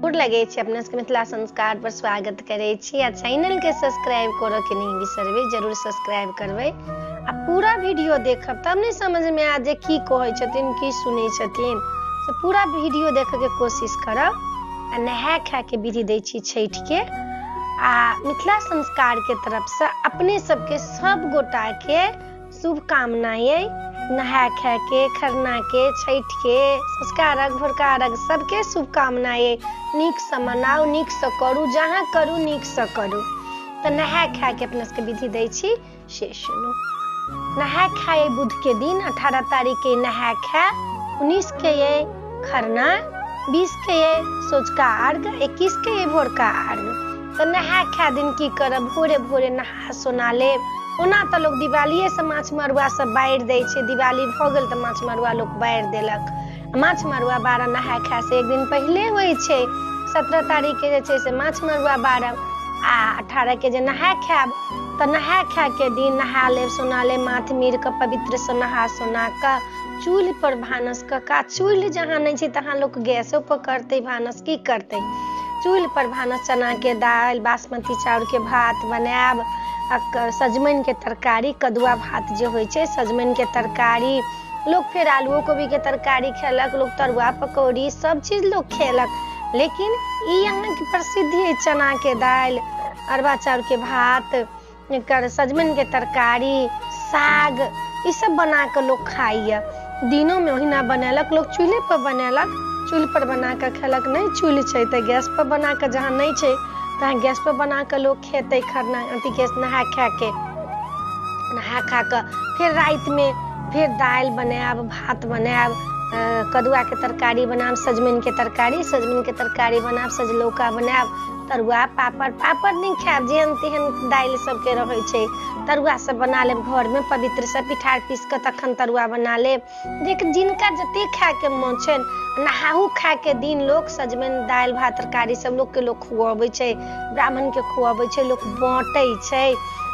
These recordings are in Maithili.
गोर लगै छी अपना सबके मिथिला संस्कार पर स्वागत करै छी आ चैनल के सब्सक्राइब करऽ के नहि बिसरबै, जरूर सब्सक्राइब करबै आ पूरा वीडियो देखब तब ने समझ में आयत जे की कहै छथिन, की सुनै छथिन। से पूरा वीडियो देखऽ के कोशिश करब। आ नहाय खाय के विधि दै छी छठि के। आ मिथिला संस्कार के तरफ से अपने सबके सब गोटा के शुभकामना अइ नहाय खाय के, खरना के, छठि के, सँझुका अर्घ, भोरका अर्घ सबके शुभकामना अइ। नीकसँ मनाउ, नीकसँ करू, जहाँ करू नीकसँ करू। तऽ नहाय खाय के अपना सबके विधि दै छी से सुनू। नहाय खाय अइ बुध के दिन, 18 तारीख के नहाय खाय, 19 के अइ खरना, 20 के अइ सँझुका अर्घ, 21 के अइ भोरका अर्घ। तऽ नहाय खाय दिन की करब, भोरे भोरे नहा सोना लेब। ओना तऽ लोक दिवालिएसँ माछ मरुआ सब बारि दै छै, दिवाली भऽ गेल तऽ माछ मरुआ लोक बारि देलक। माछ मरुआ बारह नहाय खायसँ एक दिन पहिले होइ छै। 17 तारीखके जे छै से माछ मरुआ बारब आ 18 के जे नहाय खायब। तऽ नहाय खायके दिन नहा लेब सोना लेब, माथ मीर कऽ पवित्रसँ नहा सोना कऽ चूल्हि पर भानस कऽ कऽ, चूल्हि जहाँ नहि छै तहाँ लोक गैसो पर करतै भानस, की करतै। चूल्हि पर भानस चनाके दालि, बासमती चाउरके भात बनायब आ सजमनिके तरकारी, कदुआ भात जे होइ छै सजमनिके तरकारी। लोक फेर आलुओ कोबीके तरकारी खेलक, लोक तरुआ पकौड़ी सब चीज लोक खेलक। लेकिन ई अहाँके प्रसिद्धि अइ चनाके दालि, अरबा चाउरके भात, एकर सजमनिके तरकारी, साग, ई सब बना कऽ लोक खाइए। दिनोमे ओहिना बनेलक लोक, चूल्हेपर बनेलक, चूल्हिपर बना कऽ खेलक। नहि चूल्हि छै तऽ गैसपर बना कऽ, जहाँ नहि छै तहाँ गैसपर बना कऽ लोक खेतै खरना अथीके नहा खाके। नहा खा कऽ फेर रातिमे फेर दालि बनायब, भात बनायब, कदुआके तरकारी बनायब, सजमनिके तरकारी, सजमनिके तरकारी बनायब, सजलौका बनायब, तरुआ पापड़। पापड़ नहि खायब, जेहन तेहन दालि सबके रहै छै। तरुआ सब बना लेब घरमे पवित्रसँ, पिठार पीस कऽ तखन तरुआ बना लेब। देख जिनका जते खायके मोन छनि। नहाहू खायके दिन लोक सजमनि दालि भात तरकारी सब लोकके लोक खुअबै छै, ब्राह्मणके खुअबै छै, लोक बाँटै छै।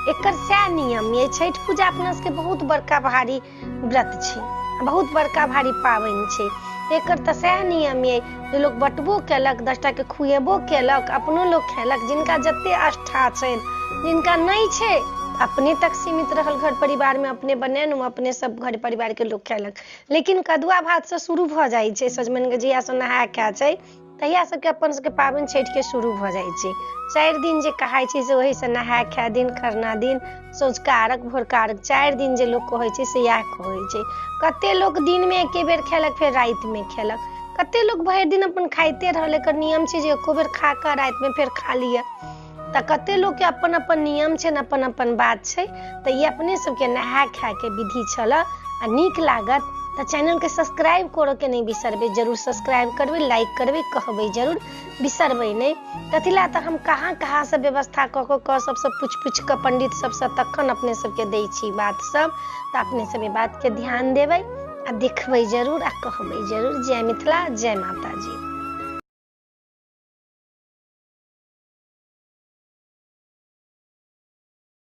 एकर सएह नियम अइ। छठि पूजा अपना सबके बहुत बड़का भारी व्रत छै, बहुत बड़का भारी पाबनि छै। एकर तऽ सएह नियम अइ जे लोक बँटबो केलक, 10 टाके खुएबो केलक, अपनो लोक खेलक, जिनका जते आस्था छनि। जिनका नहि छै अपने तक सीमित रहल, घर परिवारमे अपने बनेलहुँ, अपने सब घर परिवारके लोक खेलक। लेकिन कदुआ भातसँ शुरू भऽ जाइ छै सजमनिके, जहियासँ नहाय खाय छै तहिया सबके अपन सबके पाबनि छठिके शुरू भऽ जाइ छै। 4 दिन जे कहाइ छै से ओहिसँ नहाय खाय दिन, खरना दिन, सँझुका अर्घ, भोरका अर्घ, 4 दिन जे लोक कहै छै से इएह कहै छै। कते लोक दिनमे एके बेर खेलक, फेर रातिमे खेलक। कते लोक भरि दिन अपन खाइते रहल। एकर नियम छै जे एको बेर खा कऽ रातिमे फेर खा लिअ। तऽ कते लोकके अपन अपन नियम छै, अपन अपन बात छै। तऽ ई अपने सबके नहाय खायके विधि छलऽ। आ नीक लागत तऽ चैनलके सब्सक्राइब करऽके नहि बिसरबै, जरूर सब्सक्राइब करबै, लाइक करबै, कहबै जरूर, बिसरबै नहि। कथी लए तऽ हम कहाँ कहाँसँ व्यवस्था कऽ कऽ कऽ सबसँ पूछि पूछि कऽ पंडित सबसँ तखन अपने सबके दै छी बात सब। तऽ अपने सब एहि बातके ध्यान देबै आ देखबै जरूर आ कहबै जरूर। जय मिथिला, जय माताजी।